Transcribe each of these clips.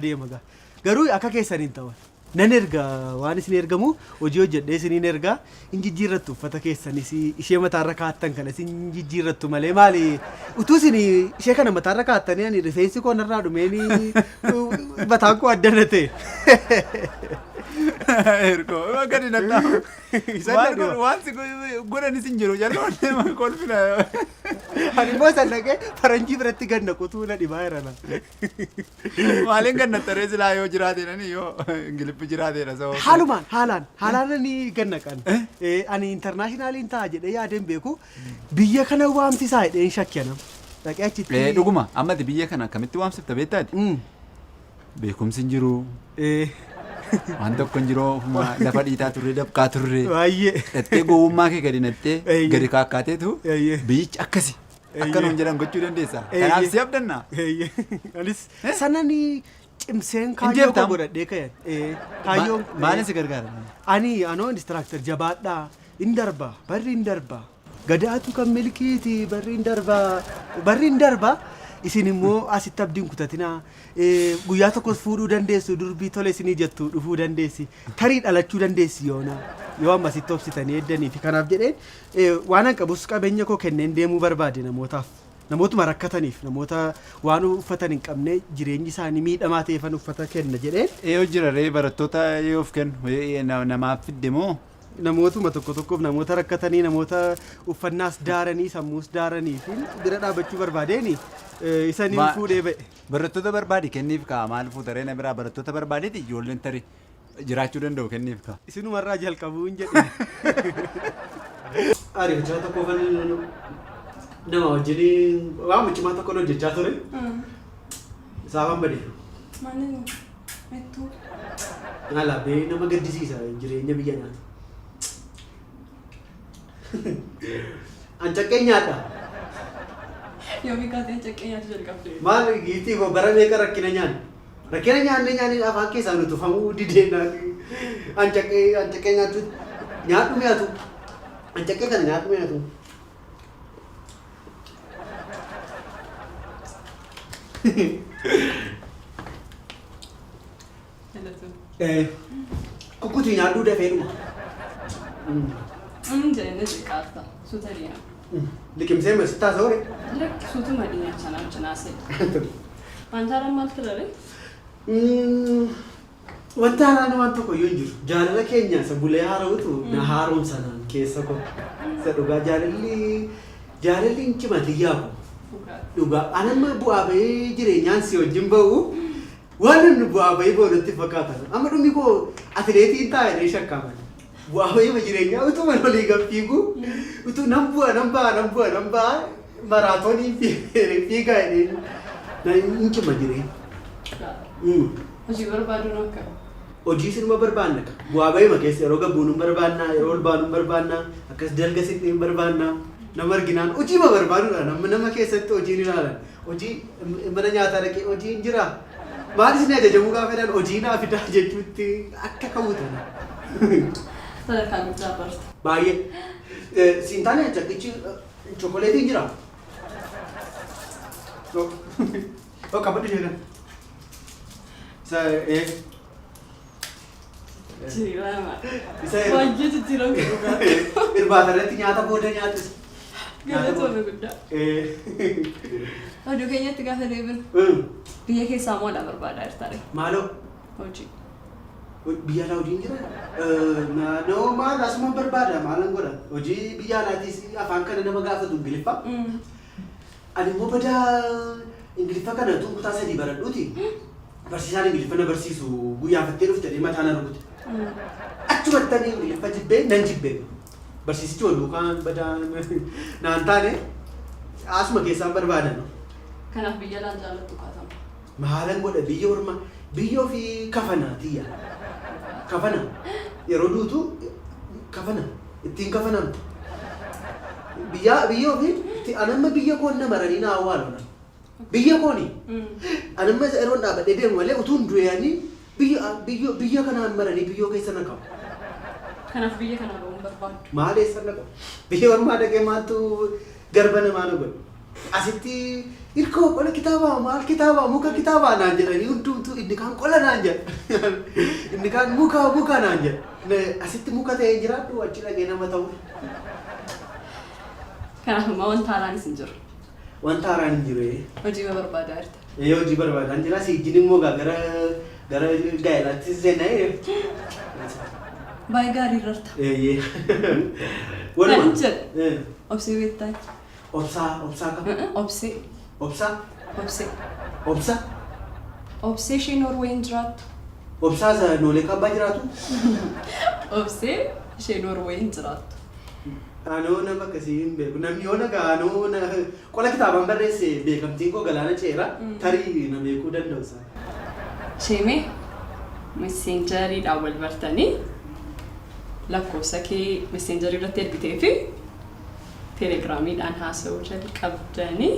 Deema gaa. Garuu akka keessan hin ta'u. Nan erga waan isin ergamu hojii hojjedhee isiniin erga hin jijjiirrattu uffata keessanis ishee mataarra kaattan kana isin jijjiirrattu malee maali utuu isin ishee kana mataarra kaattanii ani rifeensi koo narraa dhumeen mataan koo addana ta'e. Ergo gadi nattaa. Isa Waan na dhiba. godhu waan si godhanis hin jiru jalloon kolfina. Ani immoo san dhaqee faranjii biratti gad naqutuu na dhibaa jira na. Maaliin gad naxxaree silaa yoo jiraateedhani yoo Ingiliffi jiraateedha sababa. Haalumaan haalaan haalaan ani gad naqan. Ani internaashinaaliin ta'a jedhee yaadeen beeku biyya kana waamsisaa jedheen shakke anam. Dhaqee achitti. Dhuguma ammati biyya kana akkamitti waamsifta beektaati? Beekumsi hin jiru. Waan tokko hin jiru ofuma lafa dhiitaa turre dafqaa turre. Baay'ee. Dhattee gowwummaa kee gadi nattee gadi kaakkaateetu biyyichi akkasi. Akka nuun jedhan gochuu dandeessa. Kanaaf si abdanna. Eeyyee. Anis sanani cimseen kaayyoo koo godhadhee ka'e. Kaayyoo. Maaliin si gargaara? Ani anoo instructor jabaadhaa. Hin darba. Barri hin darba. Gadaatu kan milkiiti barri hin darba. Barri hin darba. Isin immoo asitti abdiin kutatinaa. Guyyaa tokkos fuudhuu dandeessu durbii tole isinii jettu dhufuu dandeessi. Tarii dhalachuu dandeessi yoona. Yoo amma asitti obsitanii eddanii fi kanaaf jedheen Waanan qabus qabeenya koo kenneen deemuu barbaade namootaaf. Namootuma rakkataniif, namoota waan uffatan hin qabne, jireenyi isaanii miidhamaa ta'eefan uffata kenna jedheen. Eeyo jira ree barattoota eeyoof kennu namaaf fidde moo? Namootuma tokko tokkoof namoota rakkatanii, namoota uffannaas daaranii, sammuus daaranii fi bira dhaabachuu barbaadeeni isaniin fuudhee ba'e. Barattoota barbaadi kenniif kaa maal fuuta ree na biraa barattoota barbaaditi ijoolleen tarii. Jiraachuu danda'u kenniif kaa. Isinumarraa jalqabuun jedhe. Ariifachaa tokkoofan nama wajjin waan cimaa tokkon hojjechaa ture. Isaafan bade. Maali mettuu. Alaa bee nama gaddisiisa jireenya biyya naati. An caqqee nyaadha. Yoomii kaatee caqqee nyaachuu jalqabde? Maal giiftii koo bara meeqa rakkina nyaanne. Rakkina nyaannee nyaannee afaan keessaa nu tufamuu dideenaan an caqqee an caqqee nyaachuu nyaadhu mi'atu. An caqqee kana nyaadhu mi'atu. Kukkutii nyaadhuu dafee dhuma. Jedhee na xiqqaata. Suuta dhiyaa. Liqimsee ma sitti haasa'u ree? Lakki suutuma dhiyaa sana wajjin haasa'e. Wanta haaraan maal ture ree? Wanta haaraan waan tokko iyyuu hin jiru. Jaalala keenya isa bulee haara'utu na haaromsa naan keessa koo. Isa dhugaa jaalalli jaalalli hin cima tiyyaa koo. Dhugaa anamma bu'aa bahee jireenyaan si wajjin ba'u Waan namni bu'aa bahii ba'u natti hin fakkaatan. Amma dhumni koo atileetiin ta'a jedhee shakkaaman. Bu'aa bahii jireenyaa utuma olii gad fiigu utuu nan bu'a nan ba'a nan bu'a nan ba'a maraatoonii fiigaa jedhee na hin cima jireenya. Hojii barbaaduun akka. Hojii sinuma barbaanna ka. Bu'aa bahima keessa yeroo gad buunu hin barbaanna yeroo ol baanu hin barbaanna akkas dalga siqnee hin barbaanna nama arginaan hojiima barbaaduudha nama nama keessatti hojiin ilaalan. Hojii mana nyaataa dhaqee hojii hin jiraa? Maal isin ajajamuu gaafa jedhan hojii naa fidaa jechuutti akka ka'u tana. Sadarkaa guddaa barta. Baay'ee. Siin taane caqqichi chokoleetiin jira. Oh, qabadhu ishee kana. Isa Jijjiirama. Isa Baay'ee jijjiirama dhugaa. Irbaata irratti nyaata booda nyaatus. Galatoome guddaa. Oduu keenyatti gaafa deebinu biyya keessaa moo alaa barbaadaa jirta ree? Maaloo Hojii. Biyya alaa hojiin jira? Naannoo maal asuma barbaada maalan godha? Hojii biyya alaatiis afaan kana nama gaafatu Ingiliffa. Ani immoo badaa Ingiliffa kana utuun kutaa 3 baradhuuti barsiisaan Ingiliffa na barsiisu guyyaafattee dhufte jedhee mataa na rukute. Achumatti ani Ingiliffa jibbee nan jibbee. Barsiisichi wal duukaan badaa naan taane asuma keessaan barbaadan. Kanaaf biyya alaan jaallattu kaatama. Maalan godha biyya ormaa biyya ofii kafana tiyya. Kafana yeroo duutu kafana ittiin kafanamta. Biyya biyya ofii itti anamma biyya koon na maranii na awwaalu na. Biyya kooni anamma yeroon dhaabadhee deemu malee utuun du'eanii biyya biyya biyya kanaan maranii biyyoo keessa na kaa'u. Kanaaf biyya kanaa ba'uu hin barbaaddu. Maal eessa na qabu? Biyya ormaa dhaqee maaltu garba namaa na godhe? Asitti Irkoo qola kitaabaa maal kitaabaa muka kitaabaa naan jedhanii hundumtuu inni kaan qola naan jedha. Inni kaan muka muka naan jedha. Asitti muka ta'ee jiraadhu achi dhaqee nama ta'u. Kanaaf ammaa wanta haaraanis hin jiru. Wanta haaraan hin jiru. Hojii barbaadaa jirta. Ee hojii barbaadaan jira. Siijjin immoo gara gara gaa'elaatti seenaa. Baay'ee gaarii irra. Eeyyee. Kan jedhu. Obsee beektaa? Obsaa obsaa kam? Obsee. Obsaa? Obsee. Obsa? Obsee ishee Noorweeyin jiraattu. Obsaa isa Noolee Kabbaa jiraatu? Obsee ishee Noorweeyin jiraattu. Anoo nama akkasii hin beeku. Namni yoo nagaa anoo qola kitaabaan barreesse beekamtiin koo galaana ceera. Tarii na beekuu danda'u isaa. Sheemee messeenjeriidhaan wal bartanii lakkoofsa kee messeenjerii irratti ergitee fi telegiraamiidhaan haasa'uu jalqabdanii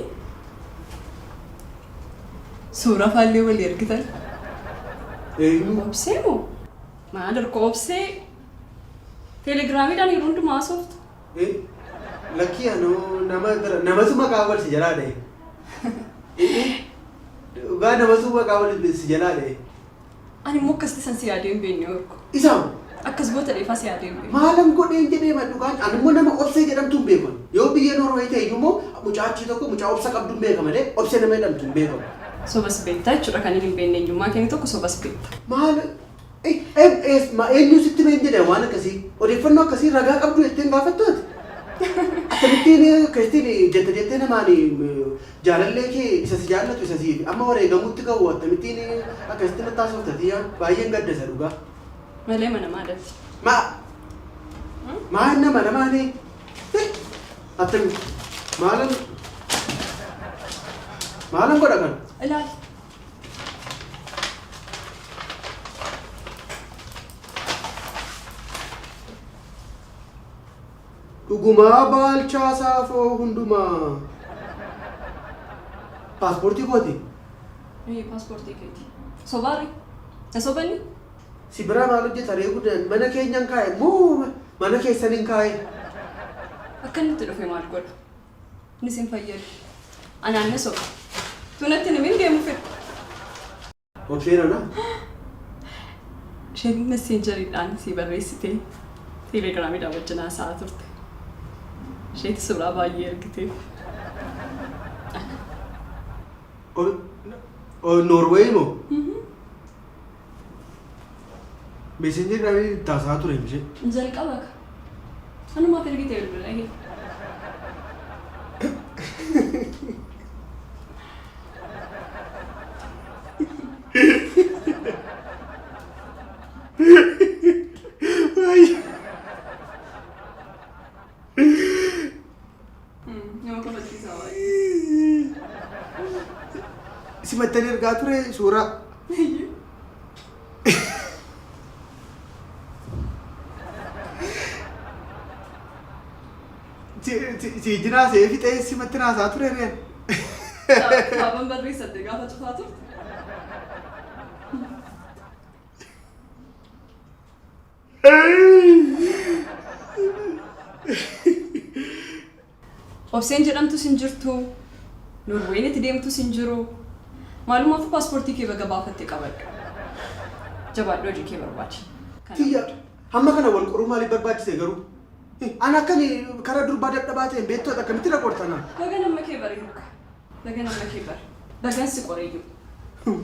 suuraa faallee walii ergitan. Eenyu? Obsee moo? Maal erga obsee telegiraamiidhaan yeroo hundumaa haasoftu? Lakkii anoo nama bira namatu maqaa wal si jalaa dha'e. Dhugaa namatu maqaa wal si jalaa dha'e. Ani immoo akkasitti san si yaadee hin beekne orku. Isaan Akkas goota dheefaa si yaadee hin beekne. Maalan godheen jedhee ma dhugaan ani immoo nama obsee jedhamtu hin beekan. Yoo biyya Noorweey ta'e iyyuu immoo mucaa achii tokko mucaa obsa qabdu hin beeka malee obsee nama jedhamtu hin beekamu. Sobas beektaa jechuudha kan inni hin beekne eenyummaa keenya tokko sobas beekta. Maal eenyu sitti meen jedhe waan akkasii odeeffannoo akkasii ragaa qabdu jetteen gaafattu ati? Akkamittiin akkasittiin jette jettee namaan jaalallee kee isa si jaallatu isa si amma wareegamutti ga'u akkamittiin akkasitti natti haasofta tiyyaa baay'een gadda isa dhugaa. Malee mana maalati? Ma maal nama namaani attami maalan maalan godha kan? Ilaali. Dhugumaa Baalchaa Saafoo Hundumaa. Paaspoortii kooti. Ee paaspoortii keeti. Sobaari? Na sobani? Si biraa maal hojjeta ree guddaan mana keenyan kaa'e moo mana keessaniin kaa'e? Akka inni itti dhufe maal godha? Innis hin fayyadu. Anaan na soba. Tunatti himin deemu fedhu. Obsee nana? Isheen messeenjeriidhaan si barreessitee telegiraamiidhaan wajjin haasa'aa turte. Isheetti suuraa baay'ee ergiteef. Noorweey moo? Messenjeriidhaan taasisaa ture ishee. Jalqaba ka. Anumaaf ergitee bilbila ehe. Nama kofalchiisaa baay'ee. Simattanii ergaa ture suuraa. Si jinaasee fixee simatti naasaa ture reen. Kitaaban barreessadde gaafa cufaa turte. Obseen jedhamtus hin jirtu. Noorween itti deemtus hin jiru. Maalumaaf paaspoortii kee baga baafattee qabadhu. Jabaadhu hojii kee barbaadi. Tiyya hamma kana wal qoruu maaliif barbaachise garuu? Ani akkami karaa durbaa dadhabaa ta'een beektoota akkamitti na qortana? Baga nama kee bare Hirka. Baga nama kee bare. Bagan si qoreeyyuu.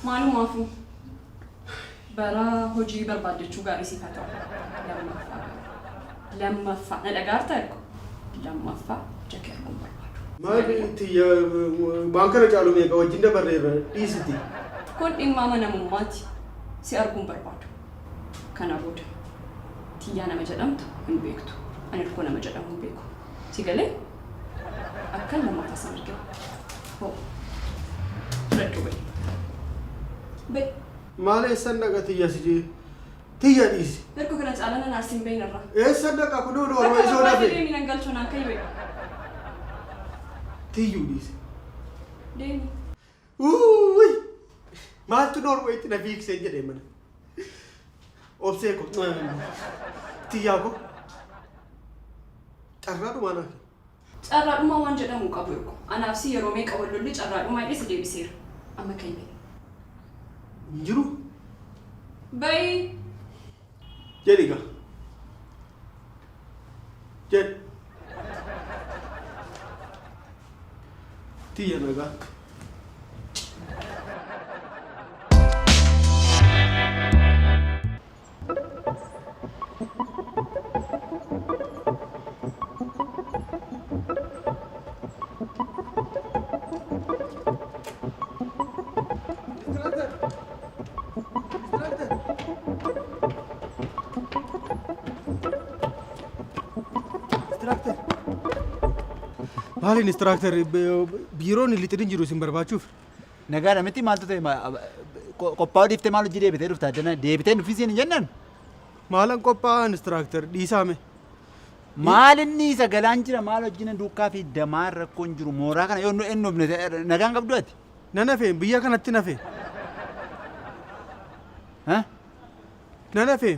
Maalumaafuu bara hojii barbaaddachuu gaarii siif haa ta'u. Lammaffaa garuu. Lammaffaa na dhagaartaa Hirko? Lammaffaa ija kee arguun barbaadu. Maali tiyya waan kana caalu meeqa wajjin dabarreerra dhiisiti. Kun dhimma amanamummaati. Si arguun barbaadu. Kana booda tiyyaa nama jedhamtu hin beektu. Ani Hirkoo nama jedhamu hin beeku. Si galee? Akkan lammaffaa san argina. Hoo. Fudhadhu ba'i. Ba'i. Maal eessan dhaqa tiyya si jee? Tiyya dhiisi. Hirkoo kana caalaa nan aarsin ba'i narraa. Eessan dhaqa kunoo Bakka Noorwee isoo barbaade dhafe. deemi nan galchuu naan ka'i ba'i. Tiyyuu dhiisi. Deemi. Uuuy! Maaltu Noorweetti na fiigsee jedhee mana. Obsee ko tiyyaa ko carraa dhumaa naa kenni. Carraadhumaa waan jedhamu qabu Irko. Anaaf si yeroo meeqa wal lolli carraadhumaa jedhee si deebiseera. Amma ka'i ba'i. Hin jiru. Ba'i! Jedhi gaa. Jedhi. Tiyya nagaatti. Maali instructor biiroon lixin hin jiru isin barbaachuuf. Nagaadha miti maaltu ta'e qophaa'uu dhiiftee maal hojii deebitee dhufta addana deebitee nuffisiin hin jennaan. Maalan qophaa'aa instructor dhiisaame. Maal inni isa galaan jira maal hojii duukaa fi damaan rakkoon jiru mooraa kana yoo nu ennufne nagaan qabdu ati. Nan hafe biyya kanatti nafe. Ha? Nan hafe.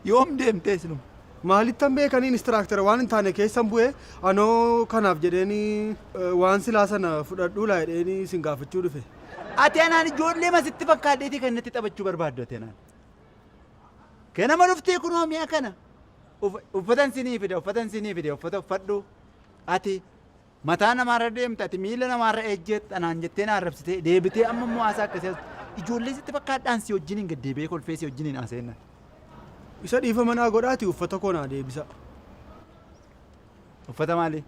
Yoom deemtee isinuma? Maalittan beekanii instructor waan hin taane keessan bu'ee anoo kanaaf jedheeni waan silaa sana fudhadhuu laa jedheeni isin gaafachuu dhufe. Ati anaan ijoollee masitti fakkaadheetii kan natti taphachuu barbaaddu ati anaan. Ganama dhuftee kunoo mi'a kana. Uffatan sinii fide uffatan sinii fide uffata uffadhu. Ati mataa namaarra deemta ati miila namaarra ejjetta anaan jettee na arrabsitee deebitee amma immoo haasaa akkasii ijoollee sitti fakkaadhaan si wajjiniin gad deebi'ee kolfee si wajjiniin haasa'inna. Isa dhiifama naa godhaati uffata koo naa deebisa. Uffata maalii?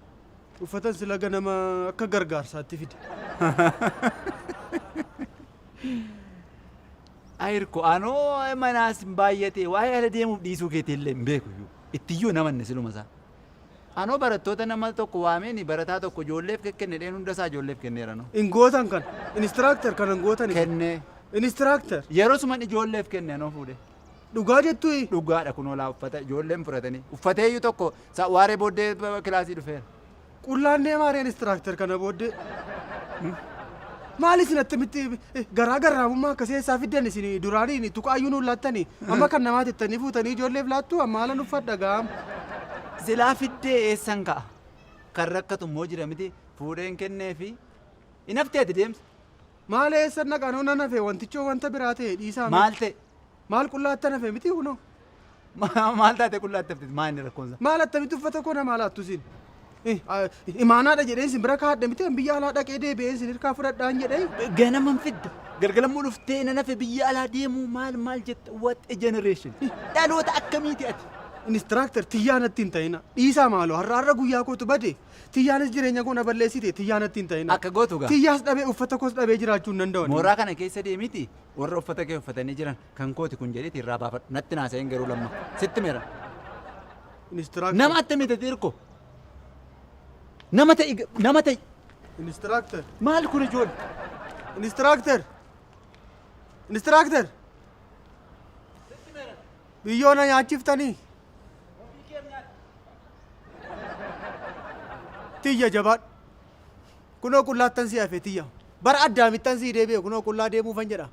Uffatan sila ganama akka gargaarsaatti fide. Ayirko anoo manaas hin baay'ate waa'ee ala deemuuf dhiisuu keetii illee hin beeku iyyuu. Ittiyyuu namanne siluma isaa. Anoo barattoota nama tokko waameen barataa tokko ijoolleef kenne dheen hunda isaa ijoolleef kenneera noo. In gootan kan. Instructor kan hin gootan. Kennee. Instructor. Yeroo suman ijoolleef kenne anoo fuudhe. Dhugaa jettuyi. Dhugaadha kunoo laa uffata ijoolleen fudhatanii. Uffateeyyuu tokko waaree booddee kilaasii dhufeera. Qullaan deemaa ree instructor kana booddee. Maal isin attamitti garaa garraamummaa akkasii eessaa fiddan isin duraanii tuqaayyuu nuun laattanii amma kan namaa tettanii fuutanii ijoolleef laattuu amma haalan uffadha gaam. Silaa fiddee eessan ka'a? Kan rakkatu immoo jira miti fuudheen kenneefi. Hin haftee ati deemsa. Maal eessan dhaqanoo nan hafe wantichoo wanta biraa ta'e dhiisaa. Maal ta'e? Maal qullaatti hafe miti kunoo. Maal taate qullaatti hafte maal inni rakkoonsa? Maal attamitti uffata koo namaa laattu isin? Imaanaadha jedheen isin bira kaa'adhe miti biyya alaa dhaqee deebi'ee isin hirkaa fudhadhaan jedhee. Ganaman fidda. Galgalammoo dhuftee nan hafe biyya alaa deemuu maal maal jetta what a generation. Dhaloota akkamiiti ati? Instructor tiyyaa natti hin ta'ina. Dhiisaa maaloo har'a har'a guyyaa kootu bade. Tiyyaanis jireenya koo na balleessite tiyyaa natti hin ta'ina. Akka gootu gaa. Tiyyaas dhabee uffata koos dhabee jiraachuu hin danda'u. Mooraa kana keessa deemiti warra uffata kee uffatanii jiran kan kooti kun jedheeti irraa baafadhu. Natti naasa'in garuu lamma. Sitti meera. Instructor. Nama attamiiti ati hirko? Nama ta'i nama ta'i. Instructor. Maal kun ijoollee? Instructor. Instructor. Biyyoo na nyaachiftanii. Tiyya jabaadhu. Kunoo qullaattan si hafe tiyya. Bara addaamittan si deebi'e kunoo qullaa deemuufan jedha.